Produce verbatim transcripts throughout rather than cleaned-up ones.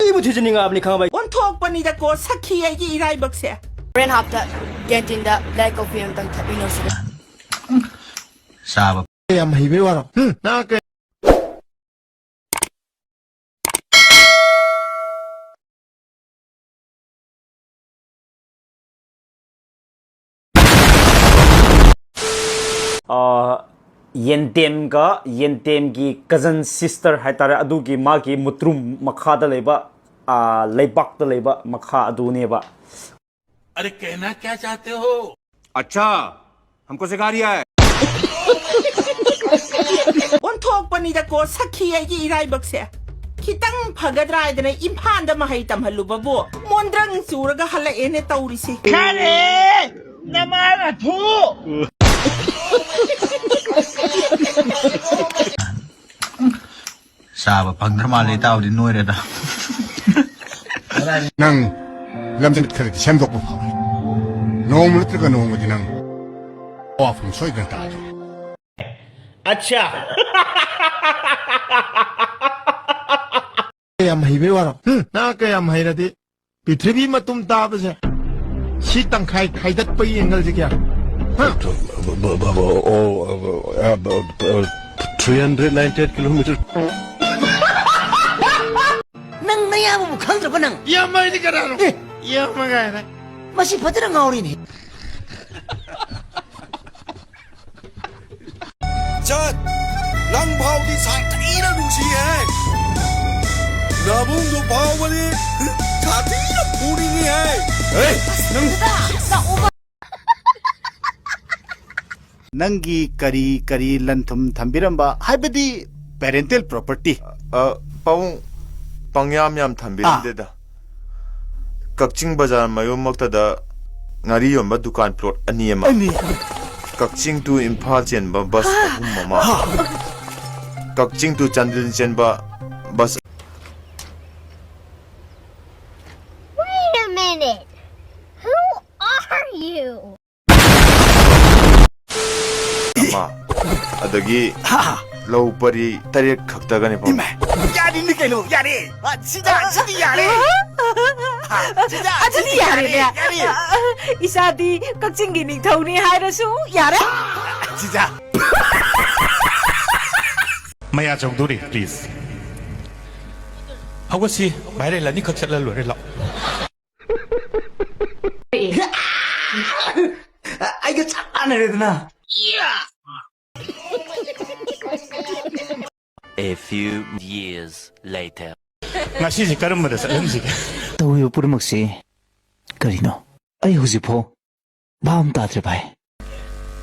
ꯑꯩꯕꯨ ꯊꯤꯖꯤꯟꯅꯤꯡꯉꯛꯑꯕꯅꯤ, ꯈꯪꯉꯕ? ꯑꯣꯟꯊꯣꯛꯄꯅꯤꯗꯀꯣ, ꯁꯛꯈꯤ ꯑꯩꯒꯤ ꯏꯔꯥꯏꯕꯛꯁꯦ꯫ ꯍꯣꯔꯦꯟ ꯍꯥꯞꯇ ꯀꯦꯟꯇꯤꯟꯗ ꯕ꯭ꯂꯦꯛ ꯀꯣꯐꯤ ꯑꯝꯇꯪ ꯊꯛꯃꯤꯟꯅꯁꯤꯔ? ꯆꯥꯕ꯫ ꯌꯥꯝ ꯍꯩꯕꯩ ꯋꯥꯔꯣ? ꯍꯨꯝ, ꯅꯪ ꯀꯩ- ꯑ, ꯌꯦꯟꯗꯦꯝꯒ ꯌꯦꯟꯗꯦꯝꯒꯤ ꯀꯖꯟ ꯁꯤꯁꯇꯔ ꯍꯥꯏꯇꯥꯔꯦ, ꯑꯗꯨꯒꯤ ꯃꯥꯒꯤ ꯃꯨꯇ꯭ꯔꯨꯝ ꯃꯈꯥꯗ ꯂꯩꯕ, ꯑ, ꯂꯩꯕꯥꯛꯇ ꯂꯩꯕ ꯃꯈꯥ ꯑꯗꯨꯅꯦꯕ꯫ अरे कहना क्या चाहते हो? अच्छा, हमको सिखा रिया है। ꯑꯣꯟꯊꯣꯛꯄꯅꯤꯗꯀꯣ, ꯁꯛꯈꯤ ꯑꯩꯒꯤ ꯏꯔꯥꯏꯕꯛꯁꯦ꯫ ꯈꯤꯇꯪ ꯐꯒꯗ꯭ꯔꯥ ꯍꯥꯏꯗꯅ ꯏꯝꯐꯥꯜꯗ ꯃꯍꯩ ꯇꯝꯍꯜꯂꯨꯕꯕꯨ ꯃꯣꯟꯗ꯭ꯔꯪ ꯆꯨꯔꯒ ꯍꯜꯂꯛꯑꯦꯅꯦ ꯇꯧꯔꯤꯁꯦ꯫ ꯈꯔꯦ! ꯅꯃꯥ ꯅꯊꯨ! ꯆꯥꯕ ꯐꯪꯗ꯭ꯔ ꯃꯥꯜꯂꯦ, ꯏꯇꯥꯎꯗꯤ ꯅꯣꯏꯔꯦꯗ꯫ ꯅꯪ ꯂꯝꯖꯦꯟ ꯈꯔꯗꯤ ꯁꯦꯝꯗꯣꯛꯄ ꯐꯥꯎꯔꯦ꯫ ꯅꯣꯡꯃ ꯅꯠꯇ꯭ꯔꯒ ꯅꯣꯡꯃꯗꯤ ꯅꯪ ꯋꯥꯐꯝ ꯁꯣꯏꯗꯅ ꯇꯥꯗꯣꯏꯅꯤ꯫ ꯑꯠꯆꯥ꯫ ꯀꯌꯥꯝ ꯍꯩꯕꯩ ꯋꯥꯔꯣ? ꯍꯨꯝ, ꯅꯪ ꯀꯌꯥꯝ ꯍꯩꯔꯗꯤ ꯄ꯭ꯔꯤꯊꯤꯕꯤ ꯃꯇꯨꯝ ꯇꯥꯕꯁꯦ ꯁꯤ ꯇꯪꯈꯥꯏ ꯈꯥꯏꯗꯠꯄꯒꯤ ꯑꯦꯡꯒꯜꯁꯦ ꯀꯌꯥ? ꯍꯥ? Three hundred ninety eight kilometre. ꯅꯪ ꯅꯌꯥꯝꯕꯕꯨ ꯈꯪꯗ꯭ꯔꯕ ꯅꯪ? ꯏꯌꯥꯝꯕ ꯍꯥꯏꯗꯤ ꯀꯅꯥꯅꯣ? ꯑꯦ! ꯏꯌꯥꯝꯕ ꯀꯥꯏꯅ꯫ ꯃꯁꯤ ꯐꯖꯅ ꯉꯥꯎꯔꯤꯅꯦ꯫ ꯆꯠ! ꯅꯪ ꯐꯥꯎꯗꯤ ꯁꯥꯊꯤꯅ ꯅꯨꯡꯁꯤꯍꯦ꯫ ꯅꯕꯨꯡꯗꯨ ꯐꯥꯎꯕꯗꯤ ꯁꯥꯊꯤꯅ ꯐꯨꯅꯤꯡꯉꯤꯍꯦ꯫ ꯍꯦ! ꯅꯪ ꯅꯪꯒꯤ ꯀꯔꯤ ꯀꯔꯤ ꯂꯟ-ꯊꯨꯝ ꯊꯝꯕꯤꯔꯝꯕ, ꯍꯥꯏꯕꯗꯤ parental property? ꯑ, ꯄꯥꯕꯨꯡ, ꯄꯪꯌꯥꯝ ꯌꯥꯝ ꯊꯝꯕꯤꯔꯝꯗꯦꯗ꯫ ꯑꯥ꯫ ꯀꯛꯆꯤꯡ ꯕꯖꯥꯔ ꯃꯌꯣꯟꯃꯛꯇꯗ ꯉꯥꯔꯤ ꯌꯣꯟꯕ ꯗꯨꯀꯥꯟ plot ꯑꯅꯤ ꯑꯃ꯫ ꯑꯅꯤ꯫ ꯀꯛꯆꯤꯡ to ꯏꯝꯐꯥꯜ ꯆꯦꯟꯕ bus ꯑꯍꯨꯝ ꯑꯃ꯫ ꯍꯥ꯫ ꯀꯛꯆꯤꯡ to ꯆꯥꯟꯗꯦꯜ ꯆꯦꯟꯕ bus Wait a minute. Who are you? ꯑꯃ꯫ ꯑꯗꯒꯤ ꯍꯥ꯫ ꯂꯧ ꯄꯔꯤ ꯇꯔꯦꯠ ꯈꯛꯇꯒꯅꯦ ꯄꯥꯕꯨꯡ꯫ ꯏꯃꯥ, ꯌꯥꯔꯤꯅꯤ ꯀꯩꯅꯣ, ꯌꯥꯔꯦ꯫ ꯑ, ꯁꯤꯗ, ꯁꯤꯗꯤ ꯌꯥꯔꯦ꯫ ꯑ, ꯁꯤꯗ, ꯑꯗꯨꯗꯤ ꯁꯤꯗꯤ ꯌꯥꯔꯦꯅꯦ꯫ ꯌꯥꯔꯦ, ꯌꯥꯔꯦ꯫ ꯏꯆꯥꯗꯤ ꯀꯛꯆꯤꯡꯒꯤ ꯅꯤꯡꯊꯧꯅꯤ ꯍꯥꯏꯔꯁꯨ ꯌꯥꯔꯦ꯫ ꯁꯤꯗ꯫ ꯃꯌꯥ ꯆꯧꯗꯣꯔꯤ, please꯫ ꯍꯧꯒꯠꯁꯤ, viral ꯑꯅꯤꯈꯛ ꯆꯠꯂ ꯂꯣꯏꯔꯦ, ꯂꯥꯛꯑꯣ꯫ ꯑꯩꯒ ꯆꯞ ꯃꯥꯟꯅꯔꯦꯗꯅ꯫ A few years later. ꯉꯁꯤꯁꯦ ꯀꯔꯝꯕꯗ ꯆꯠꯍꯟꯁꯤꯒꯦ? ꯇꯧꯔꯤꯕ ꯄꯨꯝꯅꯃꯛꯁꯤ ꯀꯔꯤꯅꯣ? ꯑꯩ ꯍꯧꯖꯤꯛꯐꯥꯎ ꯚꯥꯞ ꯑꯃ ꯇꯥꯗ꯭ꯔꯦ, ꯚꯥꯏ꯫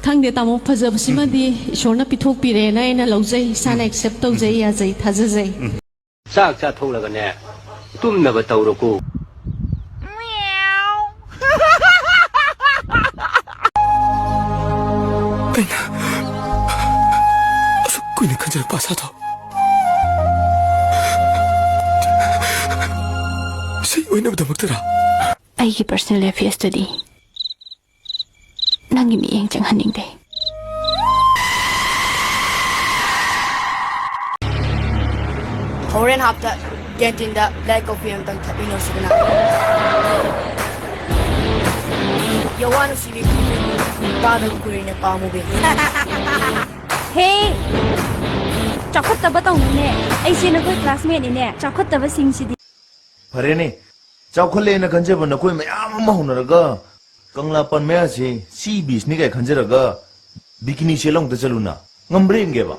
ꯈꯪꯗꯦ ꯇꯥꯃꯣ, ꯐꯖꯕꯁꯤꯃꯗꯤ ꯏꯁꯣꯔꯅ ꯄꯤꯊꯣꯛꯄꯤꯔꯦꯅ ꯑꯩꯅ ꯂꯧꯖꯩ, ꯏꯁꯥꯅ accept ꯇꯧꯖꯩ, ꯌꯥꯖꯩ, ꯊꯥꯖꯖꯩ꯫ ꯆꯥꯛ ꯆꯥꯊꯣꯛꯂꯒꯅꯦ, ꯇꯨꯝꯅꯕ ꯇꯧꯔꯣꯀꯣ꯫ ꯑꯩꯅ ꯑꯁꯨꯛ ꯀꯨꯏꯅ ꯈꯟꯖꯔꯛꯄ ꯑꯁꯥꯗꯣ ꯁꯤ ꯑꯣꯏꯅꯕꯗꯃꯛꯇꯔꯥ? ꯑꯩꯒꯤ personal affairꯇꯗꯤ ꯅꯪꯒꯤ ꯃꯤꯠꯌꯦꯡ ꯆꯪꯍꯟꯅꯤꯡꯗꯦ꯫ ꯍꯣꯔꯦꯟ ꯍꯥꯞꯇ canteen black coffee ꯑꯝꯇꯪ ꯊꯛꯃꯤꯟꯅꯁꯤꯗꯅ꯫ ꯌꯥꯋꯥꯅ ꯁꯤꯕꯤ ꯇꯥꯗꯕ ꯀꯨꯏꯔꯦꯅꯦ ꯄꯥꯝꯃꯨꯕꯤ꯫ ꯍꯦ! ꯆꯥꯎꯈꯠꯇꯕ ꯇꯧꯅꯨꯅꯦ꯫ ꯑꯩꯁꯦ ꯅꯈꯣꯏ classmateꯅꯤꯅꯦ꯫ ꯆꯥꯎꯈꯠꯇꯕꯁꯤꯡꯁꯤꯗꯤ꯫ ꯐꯔꯦꯅꯦ, ꯆꯥꯎꯈꯠꯂꯦꯅ ꯈꯟꯖꯕ ꯅꯈꯣꯏ ꯃꯌꯥꯝ ꯑꯃ ꯍꯧꯅꯔꯒ ꯀꯪꯂꯥ ꯄꯥꯟ ꯃꯌꯥꯁꯤ sea beachꯅꯤ ꯀꯥꯏ ꯈꯟꯖꯔꯒ bikini ꯁꯦꯠꯂ ꯑꯃꯨꯛꯇ ꯆꯠꯂꯨꯅ꯫ ꯉꯝꯕ꯭ꯔꯥ ꯌꯦꯡꯒꯦꯕ?